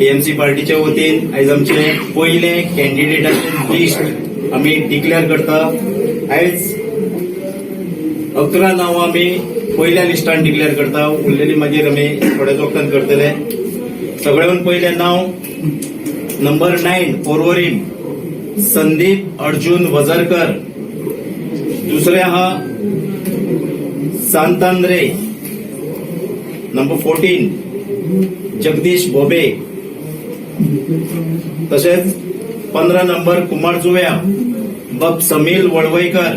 TMC पार्टीच्या वतीन आयज आमचे पयले कॅन्डिडेटाचे लिस्ट आमी डिक्लेअर करता. आयज 11 नांवां आमी पयल्या लिस्टान डिक्लेअर करता. उरलेली मागीर आमी थोड्याच वक्तान करतले. सगळ्याहून पयलें नांव नंबर 9, पोर्वोरीम, संदीप अर्जुन वझरकर. दुसरे आहा सांतांद्रे, नंबर 14, जगदीश भोबे. तशेंच 15 नंबर, कुमारजुव्या, बाब समील वळवईकर.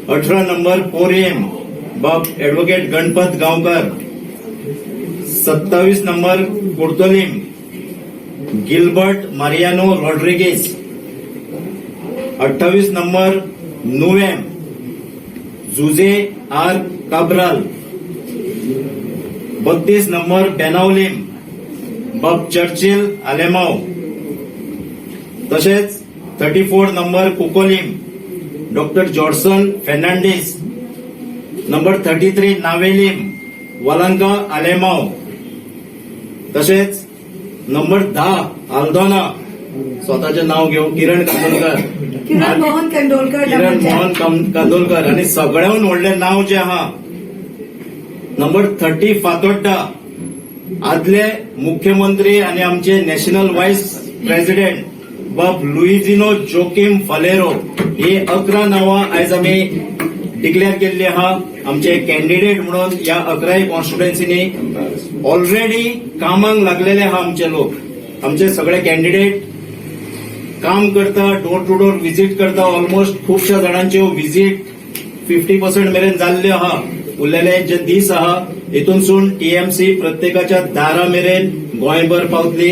18 नंबर, पोरयेम, बाब advocate Ganpat Gaonkar. 27 number, Curtorim, Gilbert Mariano Rodrigues. 28 number, Nuvem, Jose R Cabral. 32 number, Benaulim, बाब चर्चिल आलेमाव. तशेंच 34 number, Cuncolim, doctor Jorson Fernandes. Number 33, Navelim, Valanka Alemao. तशेंच नंबर 10, आल्दोना, स्वतःचे नाव घेऊ, किरण कांदोलकर. किरण मोहन कंडोलकर. किरण मोहन कांदोलकर. आणि सगळ्याहून व्हडलें नाव जे आहा, नंबर 30, फातोड्डा, आदले मुख्यमंत्री आणि आमचे नॅशनल व्हायस प्रेसिडेंट बाब लुइजिनो जोकीम फालेरो. ही 11 नांवां आयज आमी डिक्लेअर केल्ली आहा आमचे कॅन्डिडेट म्हणून. ह्या 11 कॉन्स्टिट्युएन्सीनी ऑलरेडी कामाक लागलेले आहा आमचे लोक. आमचे सगळे कॅन्डिडेट काम करता, डोर टू डोर व्हिजीट करता. ऑलमोस्ट खुबश्या जाणांच्यो व्हिजीट 50% मेरेन जाल्ल्यो आहा. उरलेले जे दीस आहा, हितूनसून टीएमसी प्रत्येकाच्या दारा मेरेन गोंयभर पावतली.